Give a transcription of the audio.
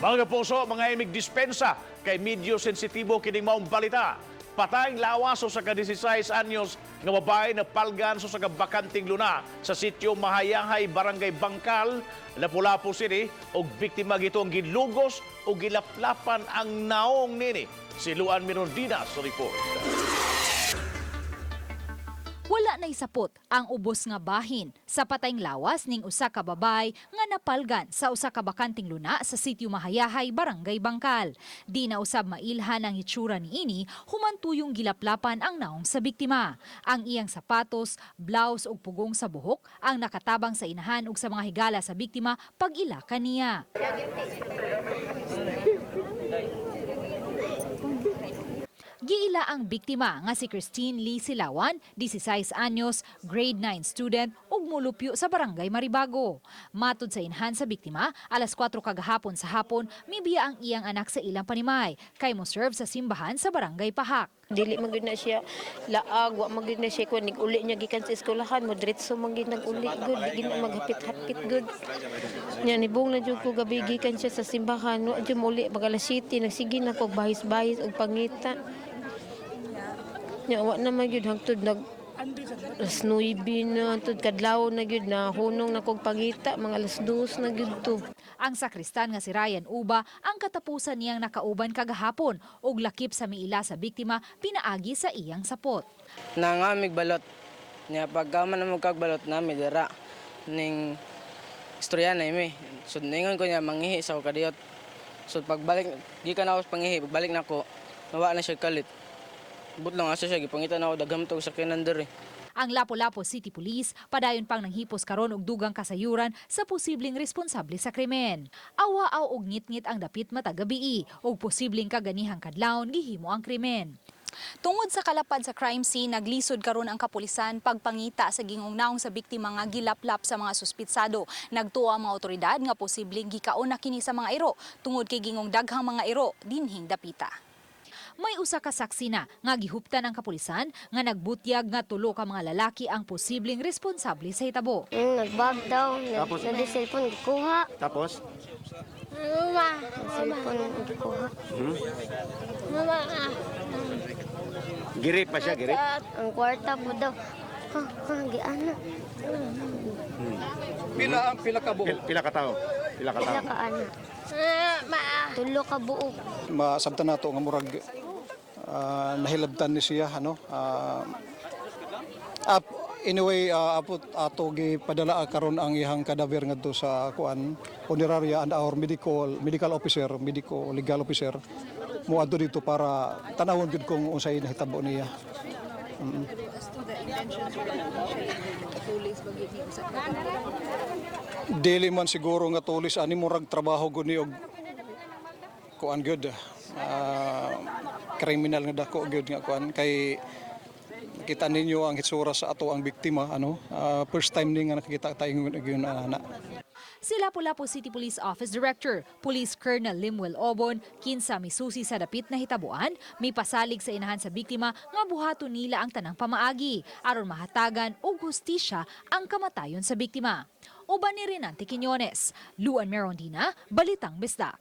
Mga kapuso, mga imig dispensa kay medyo sensitibo kining maong balita. Patayng lawas sa ka 16 anyos nga babae napalgan sa kabakanting luna sa sitio Mahayahay, Barangay Bangkal, Lapu-Lapu City, ug biktima gito ang gilugos ug gilaplapan ang naong nini. Si Luan Mirondina sa report. Wala na isapot ang ubos nga bahin sa patayng lawas ning usa ka babay nga napalgan sa usa ka bakanting luna sa sitio Mahayahay, Barangay Bangkal. Di na usab mailhan ang hitsura niini human tuyong gilaplapan ang naong sa biktima. Ang iyang sapatos, blouse ug pugong sa buhok ang nakatabang sa inahan ug sa mga higala sa biktima pag-ila kaniya. Giila ang biktima nga si Christine Lee Silawan, 16 anyos, grade 9 student ug mulupyo sa Barangay Maribago. Matud sa inhan sa biktima, alas 4 kagahapon sa hapon, mibiya ang iyang anak sa ilang panimay kay mo serve sa simbahan sa Barangay Pahak. Dili man gyud na siya laag, wa man gyud na siya kuan, uli niya gikan sa eskwelahan, mo diretso man gyud nag-uli gud, di gyud na maghapit-hapit gud. Nya nibong na jud ko gabi gikan siya sa simbahan, wa jud muli mag alas 7, nagsige na ko bahis-bahis og pangita. Nya wa na man gyud hangtod nag alas 9 na, hangtod kadlaw na gyud na hunong na kog pangita, mga alas 2 na gyud to. Ang sakristan nga si Ryan Uba ang katapusan niyang nakauban kagahapon ug lakip sa miila sa biktima pinaagi sa iyang sapot. Nangamig balot. Nya pagka man mo kag balot nami dira ning istorya na imi. So ningon ko niya manghihi sa kadiyot. So pagbalik gikan ako sa panghihi, pagbalik nako nawa na siya kalit. But lang asa siya gipangita na ako daghang tog sakyanan diri. Ang Lapu-Lapu City Police padayon pang nanghipos karon og dugang kasayuran sa posibleng responsable sa krimen. Awa-aw og ngitngit ang dapit matag gabii ug posibleng kaganihang kadlawon gihimo ang krimen. Tungod sa kalapad sa crime scene, naglisod karon ang kapulisan pagpangita sa gingong naong sa biktima nga gilaplap sa mga suspitsado. Nagtuo ang mga otoridad nga posibleng gikaon na kini sa mga iro tungod kay gingong daghang mga iro dinhing dapita. May usa ka saksi na nga gihuptan ang kapulisan nga nagbutyag nga tulo ka mga lalaki ang posibleng responsable sa hitabo. Nagbag daw, Tapos? nag cellphone gikuha. Tapos? Cellphone gikuha. Girip pa siya, girip? Ang kwarta po daw. Ha, ha, giana. Pila ang pila ka buok? Pila ka tao? Pila ka Pila tao? ka ana. Tulo ka buok. Masabtan nato nga murag nahilabtan ni siya ano. Anyway, apot ato gipadala karon ang iyang kadaver ngadto sa kuan funeraria and our medical medical officer, medico legal officer moadto dito para tanawon gyud kung unsay nahitabo niya. Dili man siguro nga tulis ani, murag trabaho gud ni og kuan gyud, kriminal nga dako gyud nga kuan kay kita ninyo ang hitsura sa ato ang biktima ano, first time ni nga nakikita tayo gyud ana. Si Lapu-Lapu City Police Office Director, Police Colonel Limuel Obon, kinsa misusi sa dapit na hitabuan, may pasalig sa inahan sa biktima nga buhaton nila ang tanang pamaagi aron mahatagan og hustisya ang kamatayon sa biktima. Uban ni Renante Quiñones, Luan Merondina, Balitang Bisdak.